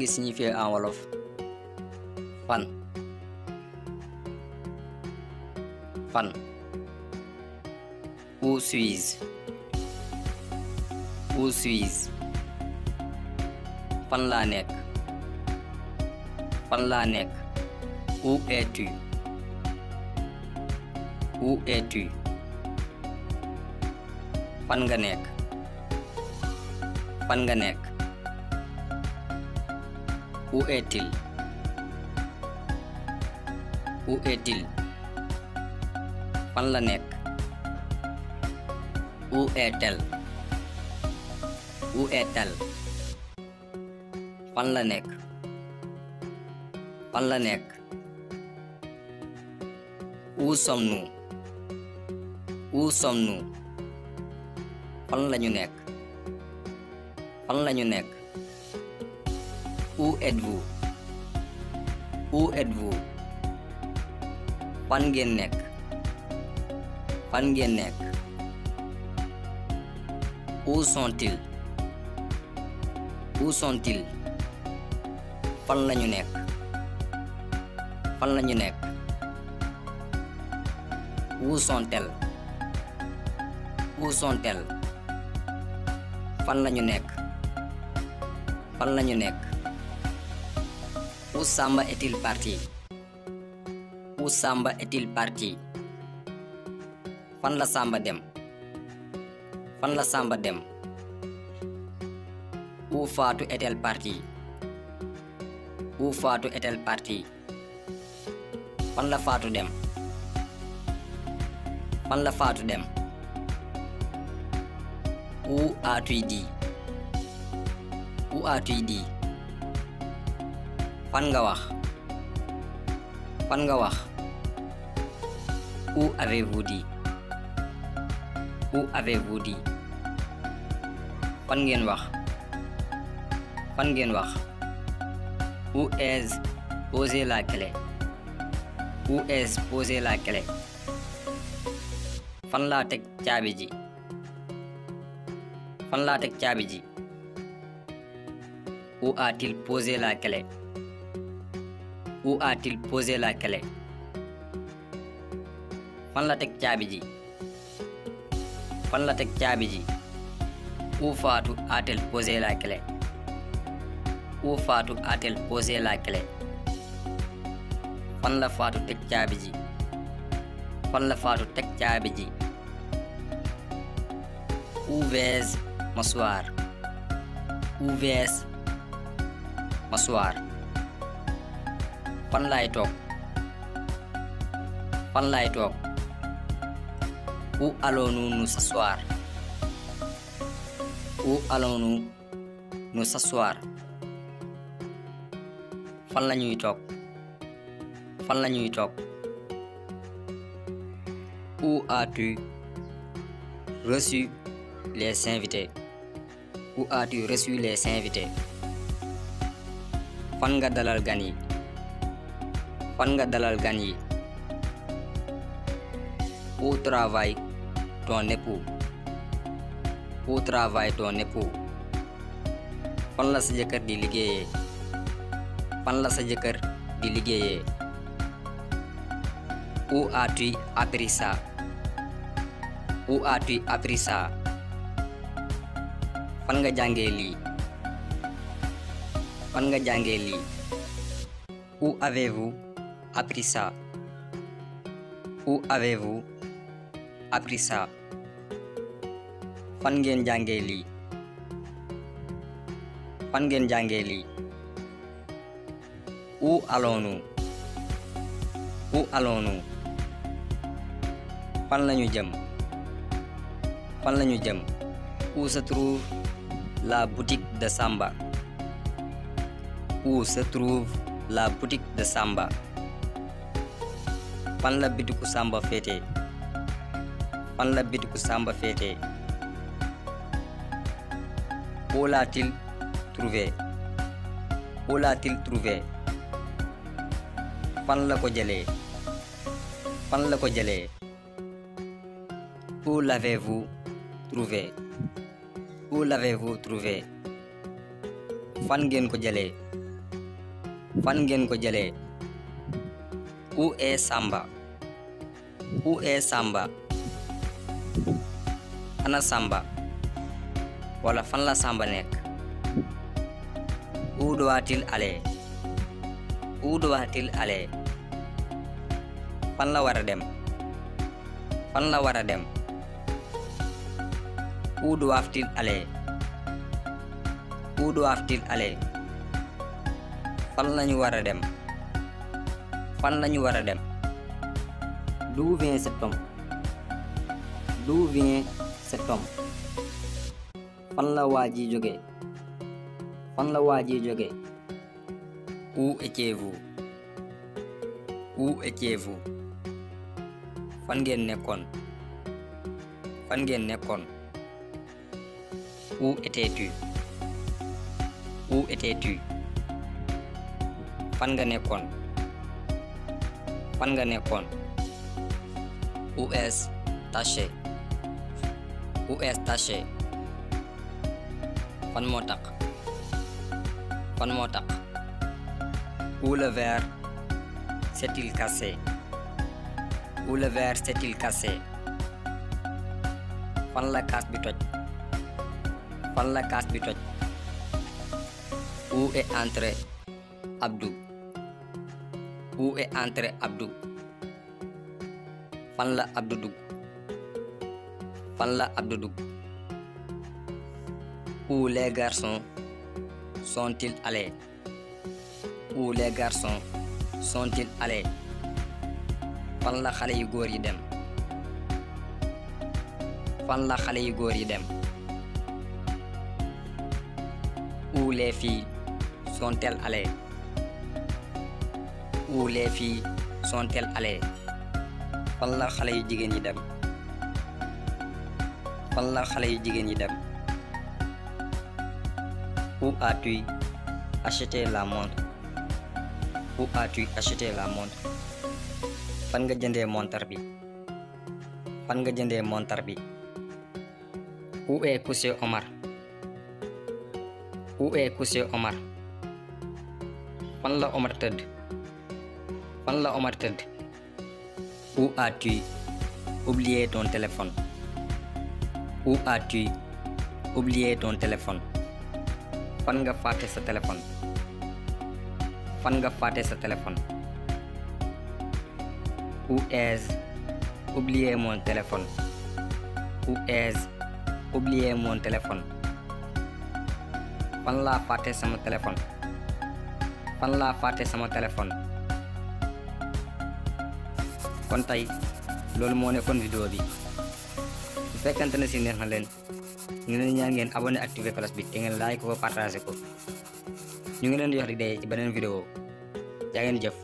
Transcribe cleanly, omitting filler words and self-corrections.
ngi signifier en wolof fan fan. Où suis-je? Où suis-je? Fan laa nekk. Fan laa nekk. Où es-tu? Où es-tu? Fan nga nekk. Fan nga nekk. Où est-il? Où est-il? Fan la nekk. Où est-elle? Où est-elle? Fan la nekk. Fan la nekk. Où sommes-nous? Où sommes-nous? Fan lañu nekk. Fan lañu nekk. Où êtes-vous? Où êtes-vous? Fan ngeen nekk. Fan ngeen nekk. Où sont-ils? Où sont-ils? Fan lañu nekk. Fan lañu nekk. Où sont-elles? Où sont-elles? Fan lañu nekk. Fan lañu nekk. Où Samba est-il parti? Où Samba est-il parti? Fan la Samba dem. Fan la Samba dem. Où Fatou est-elle partie? Où Fatou est-elle partie? Fan la Fatou dem. Fan la Fatou dem. Où as-tu dit? Où as-tu dit? Fan nga wax. Fan nga wax. Où avez-vous dit? Où avez-vous dit? Fan ngeen wax. Fan ngeen wax. Où ai-je posé la clé? Où ai-je posé la clé? Fan laa teg caabi ji. Fan laa teg caabi ji. Où a-t-il posé la clé? Où a-t-il posé la clé? Fan la teg caabi ji. Fan la teg caabi ji. Où Fatou a-t-elle posé la clé? Où Fatou a-t-elle posé la clé? Fan la Fatou teg caabi ji. Fan la Fatou teg caabi ji. Où vais-je m'asseoir? Où vais-je m'asseoir? Fan laay toog. Fan laay toog. Où allons-nous nous asseoir? Où allons-nous nous asseoir? Fan la ñuy toog. Fan la ñuy toog. Où as-tu reçu les invités? Où as-tu reçu les invités? Fan nga dalal gan yi. Fan nga dalal gan yi. Où travaille ton époux? Où travaille ton époux? Fan la sa jëkkër di liggéeyee. Fan la sa jëkkër di liggéeyee. Où as-tu appris ça? Où as-tu appris ça? Fan nga jàngee lii. Fan nga jàngee lii. Où avez-vous appris ça? Où avez-vous appris ça? Fan ngeen jàngee lii. Fan ngeen jàngee lii. Où allons-nous? Où allons-nous? Fan lañu jëm. Fan lañu jëm. Où se trouve la boutique de Samba? Où se trouve la boutique de Samba? Fan la bitiku Samba féete. Fan la bitiku Samba féete. Où l'a-t-il trouvé? Où l'a-t-il trouvé? Fan la ko jëlee. Fan la ko jëlee. Où l'avez-vous trouvé? Où l'avez-vous trouvé? Fan ngeen ko jëlee. fan ngeen ko jëlee? Où est Samba? Où est Samba? Ana Samba? wala fan la Samba nekk? Où doit-il aller? Où doit-il aller? fan la war a dem? fan la war a dem? Où doivent-ils aller? Où doivent-ils aller? fan lañu war a dem? fan lañu war a dem? D'où vient cet homme? D'où vient cet homme? fan la waa ji jóge? fan la waa ji jóge? Où étiez-vous? Où étiez-vous? fan ngeen nekkoon? fan ngeen nekkoon? Où étais-tu? Où étais-tu? fan nga nekkoon? fan nga nekkoon? Où est taché? Où est taché? fan moo tax? fan moo tax? Où le verre s'est-il cassé? Où le verre s'est-il cassé? fan la kaas bi toj? fan la kaas bi toj? Où est entré Abdou? Où est entré Abdou? fan la Abdou dugg? fan la Abdou dugg? Où les garçons sont-ils allés? Où les garçons sont-ils allés? fan la xale yu góor yi dem? fan la xale yu góor yi dem? Où les filles sont-elles allées? Où les filles sont-elles allées? fan la xale yu jigéen yi dem? fan la xale yu jigéen yi dem? Où as-tu acheté la montre? Où as-tu acheté la montre? fan nga jëndee montar bi? fan nga jëndee montar bi? Où est couché Omar? Où est couché Omar? fan la Omar tëdd? fan la Omar tëdd? Où as-tu oublié ton téléphone? Où as-tu oublié ton téléphone? fan nga fàtte sa téléphone? fan nga fàtte sa téléphone? Où ai-je oublié mon téléphone? Où ai-je oublié mon téléphone? fan laa fàtte sama téléphone? fan laa fàtte sama téléphone? kon tey loolu moo nekkoon vidéo bi bu fekkante ne si neex na leen ñu ngi leen ñaan ngeen abonné activé cloche bi te ngeen like ko partagé ko ñu ngi leen di jox di dee ci beneen vidéo jaa ngeen jëf.